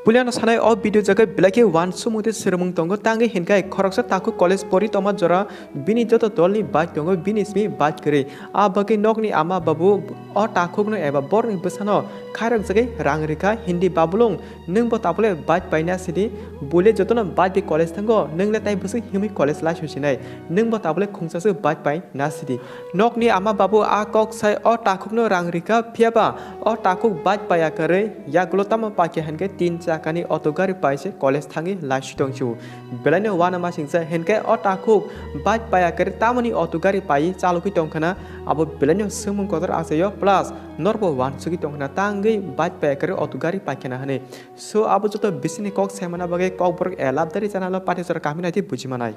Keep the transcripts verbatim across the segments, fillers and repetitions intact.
Puilano sanai o video jaga belai khe wansukmung tei swrwngmung tongo, tangwi hinkhe khoroksa takhuk college pori tongma jora bini joto dolni bike tongo, bini simi bike kwrwi. A bagwi nokni ama babu o takhukno eba borokni bwsano khairokjagwi rang rikha, hindi babulung nwngbo tabole bike paina sidi, buile jotono bike bai college thango, nwngle tai bwswk himwi college lai susinai, nwngbo tabole khungsa swk bike pai na sidi. Nokni ama babu a kok sai o takhukno rang rikha, phiyaba o takhuk bike paiya kwrwi yagulo tamo paikha hinkhe tin chakani auto gari pai se college thangwi lai sui tong sio. Belaino uanamasingcha hinkhe o takhuk bike paiya kwrwi tamoni auto gari paiwi chalogwi tongkhana, abo belaino swngmung kotor achaio plus norbo uansugwi tongkhana tangwi bike paiya kwrwi auto gari paikhana hwnwi. So abo joto bisingni kok saimana bagwi Kokborok A Love Diary channel o pathai jora kaham nai tei bujimanai.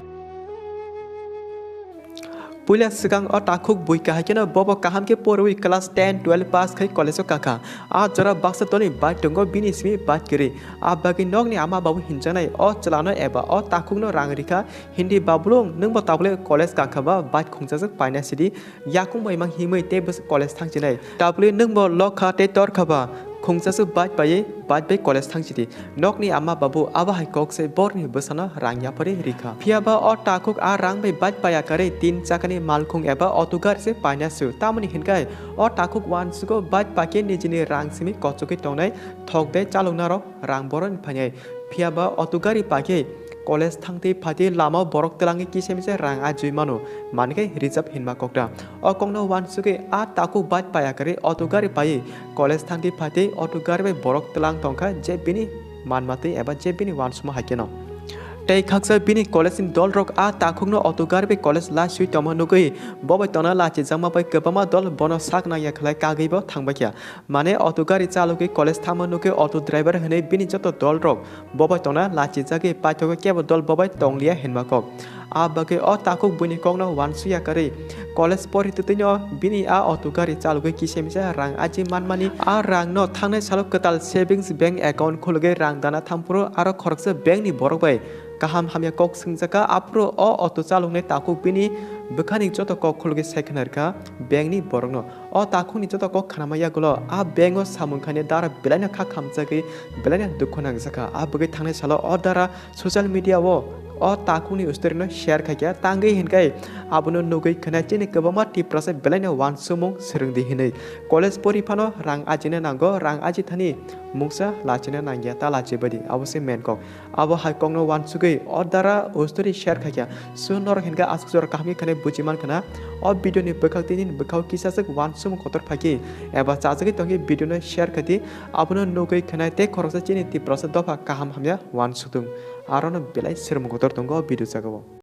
Puila swkang o takhuk bui kahai kheno bobo kaham khe porwi class ten, twelve pass khai college o kakha. A jora baksa tolni bike tongo, bini simi bike kwrwi. A bagwi nokni ama babu hinjaknai o chwlano eba o takhukno rang rikha, hindi babulung nwngbo tabole college kakha ba bike khungchajak paina sidi, yakung bai mang himwi tei bwswk college thangchinai. Tabole nwngbo lokha tei torkha ba khungchajak bike paiwi bike bai college thangchidi. Nokni ama babu abo hai kok se borni bwsano rang yapharwi rikha. Phiyaba o takhuk a rang bai bike paiya kwrwi tin chakani malkhung eba auto gari se paina su. Tamoni hinkhe o takhuk uansugo bike paikhe nijini rang simi kochogwi tongnai thok de chaloknarok rang boroni phainai. Phiyaba auto gari paikhe college thangtwi phaitwi lamao borok twlangwi kisa misa rang ajui mano, mankhe reserve hinma kokta. O kokno uansugwi a takhuk bike paiya kwrwi auto gari paiwi college thangtwi phaitwi auto gari bai borok twlang tongkha je bini manmatwi eba je bini uansukma hai kheno. Tei khaksa bini college ni dolrok a takhukno auto gari bai college lai sui tongma nugwi bo bai tongna lachijakma bai kwbangma dol bono sak nangya khlai kagwi bo thangbaikha. Mane auto gari chalogwi college thangma nugwi auto driver hwnwi bini joto dolrok bo bai tongna lachijagwi paithago kebo dol bo bai tongliya hinma kok. A bagwi o takhuk buini kokno uansuya kwrwi college pori twtwino bini a auto gari chalogwi kisa misa rang aji manmani, a rangno thangnai salo kwtal savings bank account khulugwi rang dana thangphuru aro khoroksa bankni borok bai kaham hamya kok swngjaka, aphuru o auto chaloknai takhuk bini bwkhani joto kok khulugwi sai khna rwkha bankni borokno. O takhukni joto kok khnama yagulo a bank o samung khainai dara belaino kha khamchagwi belaino dukhu nangjakha. A bagwi thangnai salo o dara social media o o takhukni story no share khaikha, tangwi hinkhe abono nugwi khwnai chini kwbangma Tiprasa belaino uansukmung swrwngdi hinwi. College pori phano rang ajina nango, rang aji thani mungsa lachina nangya, ta lachibaidi, abo se main kok. Abo hai kokno uansugwi o dara o story share khaikha. So norok hinkhe aswk jora kaham khe khwnai buji mankhana. O video ni bwkhak tini bwkhao kisaswk uansukmung kotor phaikhe eba chajagwi tongkhe video no share khaidi. Abono nugwi khwnai tei khoroksa chini Tiprasa dopha kaham hamya uansukthung. Arono belai swrwngmung kotor tongo o video jagao.